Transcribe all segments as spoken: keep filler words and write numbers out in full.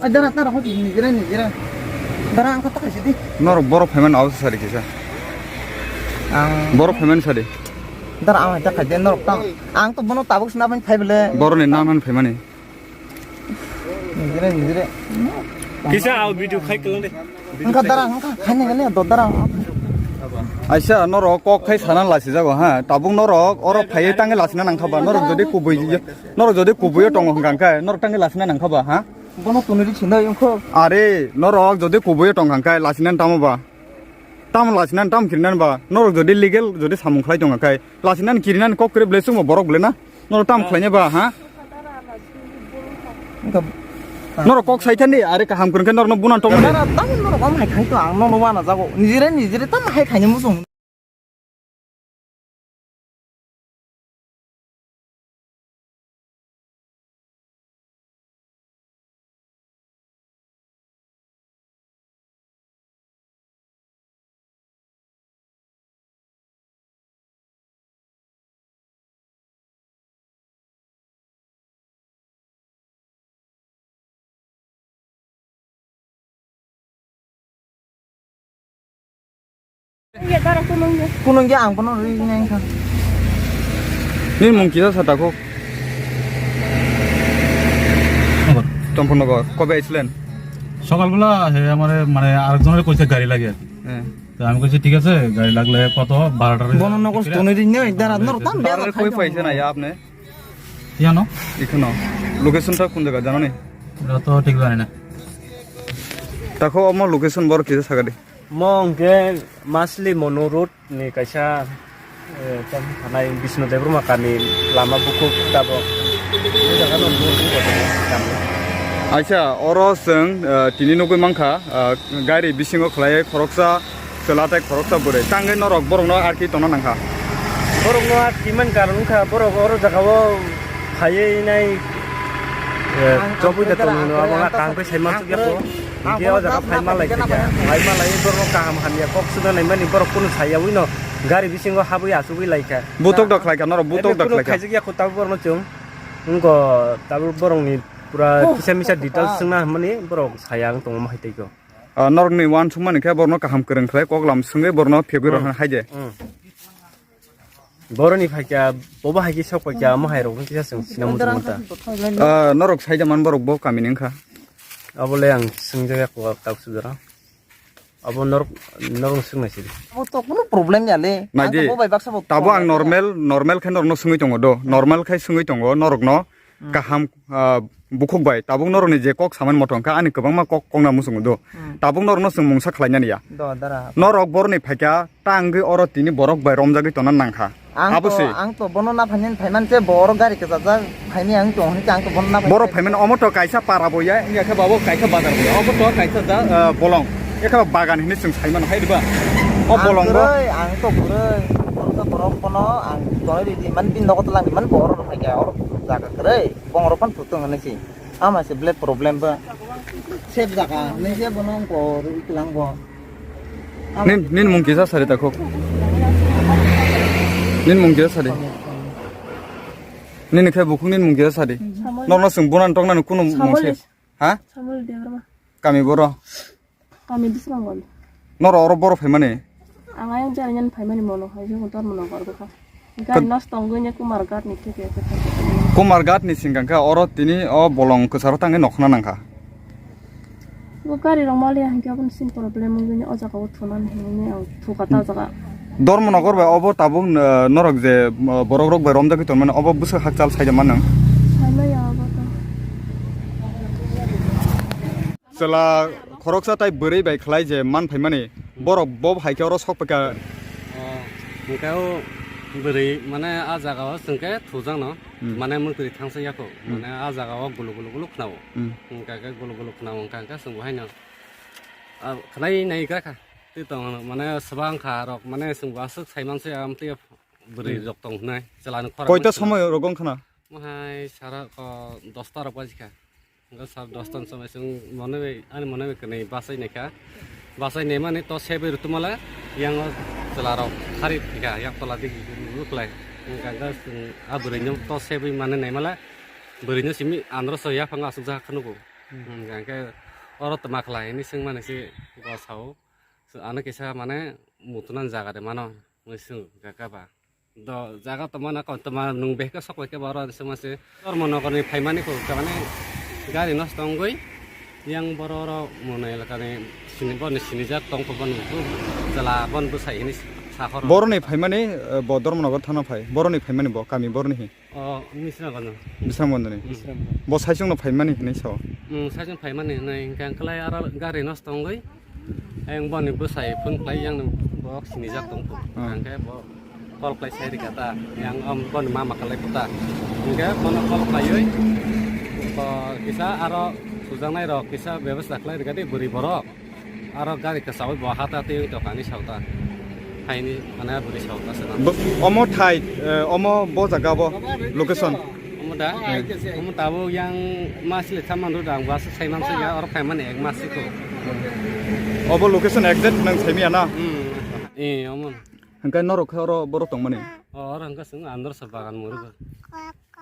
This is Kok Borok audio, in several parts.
Dara, dara, hoti, nijera, nijera. Dara, ang kata kasi di. Norok borok phaimani abo sari kisa. Ang borok phaimani sari. Dara, ang kata kasi norok tang. Ang to bono tabuk sina phai bele. Boroni nan han phaimani. Nijera, nijera. Kisa au video khai kelang de. Angka dara, angka khai ne gane do dara. Aisa norok kok khai sana lasi jago ha. Tabuk norok oro phaiye tangi lasina nangkha ba. Norok jodi kubui, norok jodi kubuiyo tongo hwnkha khe norok tangi lasina nangkha ba ha. Bono tunuri sinai wngkho. Are, norok jodi kubuiyo tongkha khe lasinan tamo ba? Tamo lasinan, tamo kirinan ba? Norok jodi legal jodi samung khlai tongkha khe lasinan kirinan kok kre ble chwngbo borok ble na? Norok tamo khlaina ba, ha? Wngkha. Norok kok saithani, are kaham kwrwngkhe norokno bunan tongmani. Dara, tamo norok am hai khai to ang nono wana jago. Nijire, nijire tamo hai khaini muchung. Kunung ge ang bono ri nai kha. Nini mung kisa sa tako? Champurnagar. কবে আইছিলেন? সকালবেলা হে আমারে মানে আরেকজনের কইছে গাড়ি লাগে আর কি। হ্যাঁ। তো আমি কইছি ঠিক আছে, গাড়ি লাগলে কত? বারোটার। Bono nokos tonwi ri nai dara nor tam bera koi paisa na ya apne? Iyano? Ikhono. Location ta kun jaga jano ni? Eta to thik jani na. Tako omo location bor kisa sagadi. Mo hwnkhe Masli Monu Road ni kaisa, eh, tamo thanai Bishnu Debbarma kami lama bukhuk tabok. O jaga no bukhuk tabok. Aisa, oro chwng, eh, tini nugwi mankha, eh, gari bisingo khlai khoroksa chwla tei khoroksa bwrwi. Tangwi norok borokno arki tongna nangkha. Borokno arki man karon wngkha, borok oro jagao phaiwi nai, eh, chobwi da tongmano abo wngkha kaham khe sai mansukya kho. Hingke o jaga phai malai khaikha. Phai malai borokno kaham hamya kok swkna naimani borok kunu sayawi no gari bisingo habwi achugwi laikha. Butok dok khlaikha, norok butok dok khlaikha. Khaijak ya kho tabuk borokno chwng. Wngkha tabuk borokni pura kisa misa details swngna hwnmani borok saya wng tongma hai tei kho. Ah, norokni uansukmani khe borokno kaham kwrwng khlai kok lam swngwi borokno phegwi rw hai de. Boroni phaikha, bobo hai khe sok paikha, omo hai rok kisa chwng sinamung tongmanta. Ah, norok saida man borok bo kamini wngkha. Abole ang swngjak ya kok tak sujara. Abo norok, norok swngnai sidi. Abo to kunu problem ya le. Naidi. Ang to bo bai baksa bo tabo ang problem ya. Normal, normal khe norokno swngwi tongo do. Normal khe swngwi tongo norokno. Kaham, ah, bukhuk bai tabuk norokni je kok samani mothong kha ani kwbangma kok kokna muchungo do. Tabuk norokno chwng mungsa khlainani ya. Do, dara. Norok boroni phaikha ta wngwi oro tini borok bai romjagwi tongna nangkha. Abo se. Ang to bono na phainani phaiman se bo oro gari kwchajak phaini ang tong hwnwi ang to bono na phaiman. Borok phaimani omo to kaisa para bo ya, wngya khe babo kaisa bazar bo ya. Obo to kaisa da, ah, bolong. Ekha bagan hwnwi chwng saimano hai diba? O bolong bo. Ang to bwrwi, borok to borok bono ang tonwi ridi man bini nogo twlang di man bo oro phaikha oro jaga kwrwi. Bongrok phano thutong hinwi si. Ama se belai problem ba. Sep jaga hinwi se bono wngkha rwi tlang bo. Nin, nin mung kisa sari takhuk. Nin mung kisa sari. Nini khe bukhuk nin mung kisa sari. Samol. Nokno chwng bunan toknani kunu mung se. Samol. Ha? Samol Debbarma. Kami boro. Kami Bisramganj. Noro oro boro phaimani? Ang ayang jani nyan phaimani mono hai, jeng tor mono gor bwkha. Gari nosto wngwi ne Kumar Ghat ni theke theke. Kumar Ghat ni singkang khe oro tini o bolong kwcharo tangwi nokhna nangkha. Bo gari rok maliya hinkhe aboni sini problem wngwi ne o jaga o thunani hinwi ne ang thukha ta o jaga. Dharmanagar bai obo tabuk, eh, norok je, eh, borok rok bai romjagwi tongmani obo bwswk hakchal saida mannang. Saimaya obo to. Chwla khoroksa tai bwrwi bai khlai je man phaimani, borok bo hai khe oro sok paikha. O, hwnkhe o bwrwi mane a jaga o chwng khe thujakno, hmm, mane mwtwi thangsa yakho, hmm, mane a jaga o gulu gulu gulu khna-o. Hmm. Hwnkhe khe gulu gulu khna-o, hwnkha hwnkhe chwng bo haino, a, khlai nai gra kha. Twi tong mane swbang kha rok mane chwng bo aswk sai man se am twi bwrwi, hmm, rok tong hwnai chwla ni khorang. Koita somoi rok wng khna? Mo hai sara ko dosta rok baji kha. Hwnkhe sar dosta ni somoi chwng mone bai, ani mone bai kwnwi bachai naikha. Bachai naimani to sebwi rwtwmale yang o chwla rok khari thika yak tola digi nuklai. Hwnkhe chwng a bwrwi no to sebwi mane naimale bwrwi no simi andro so yaphang aswk jak kha nugo. Hmm, hingke oro tma khlai hinwi swngmani se bo sao. So, ano kisa mane mutunan jaga de mano, hinwi swng kaka ba. Do jaga tongma na kontoma nwng behka sok bai khe ba oro swngma se Dharmanagar ni phaimani kho, tamani gari nosto wngwi yang boro oro mona elaka ni sini, bo ni sinijak tong kho, bo ni chwla bo ni bwsai hinwi sa horo. Boroni phaimani, eh, bo Dharmanagar thana phai, boroni phaimani bo kami boroni hi. O, Misrangano. Bisramgondani. Misrangano. Bo saichungno phaimani hinwi sao. Hmm, saichung phaimani hinwi hingke ang kwlai aro gari nosto wngwi. Ang boni bwsai phone khlai yang bo sinijak tong kho. Hmm. Hingke bo call khlai sai rika ta. Yang om boni mama khlai kho ta. Hingke bono call khlaiwi bo kisa aro sujaknai rok kisa bebostha khlai rika di bwrwi borok. Aro gari kwchagwi bo hata twi tongkha ani sauta. Haini mane bwrwi sauta se. Bo-, omo thai, eh, omo bo jaga bo location. Omo da? Hmm. Omo tabuk yang masli thaman ro dang bus sai man se ya oro phai mani ek mas siko. Obo location exact nang saimi ya na? Hmm. Eh, omo. Hingke norok khe oro borok tongmani? O, oro hingke chwng andro sa bagan murugo.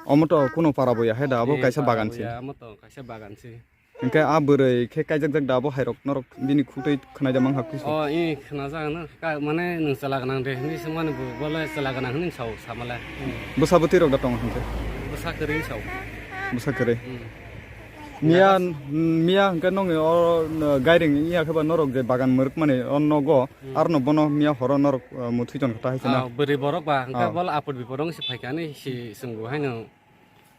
Omo to kuno para bo ya hai da, abo kaisa bagan se. Eh, para bo ya, omo to kaisa bagan se. Hingke a bwrwi khe kaijakjak da abo hairok norok bini khutui khwnai da mang hak khe se. O, i khwnajak no, ka, mane nwng chwla gwnang de hinwi swngmani bo, bole chwla gwnang hinwi sao samale. Bwsa bwtwi rok da tongo hingke? Bwsa kwrwi sao. Bwsa kwrwi. Hmm. Miya, miya hingke nongni o, no, gairing iya khe ba norok je bagan mwrwk mani o nogo, hmm, arno bono miya horo norok, uh, muthwi jon kha ta hai se na? Ah, bwrwi borok ba hingke, ah, bole apot bipot wng se phaikha hinwi si swngbo haino.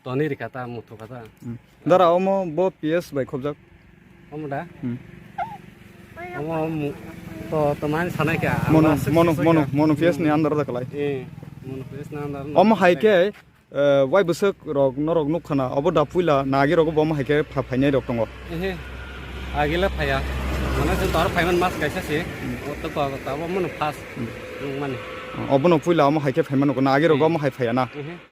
Toni rika ta, muthukha ta. Hmm. Dara omo bo P S bai khobjak. Omo da? Hmm. Omo mu-, to, to man sanai kha. Mono, ang mono, se mono, kisa mono P S ni, hmm, under da kalai. Eh, mono P S ni under. Omo hai khe, eh, wai bwswk rok norok nukha na, obo da puila nagi rogo bo omo hai khe pha phainai rok tongo. Ehe. Agila phaya. Mane jwng tor phaiman mas kaisa se. Hmm. O to ko ta bo mono first. Hmm. Nung mani. Obono puila omo hai khe phaimano ko nagi rogo, hmm, omo hai phaya na. Ehe.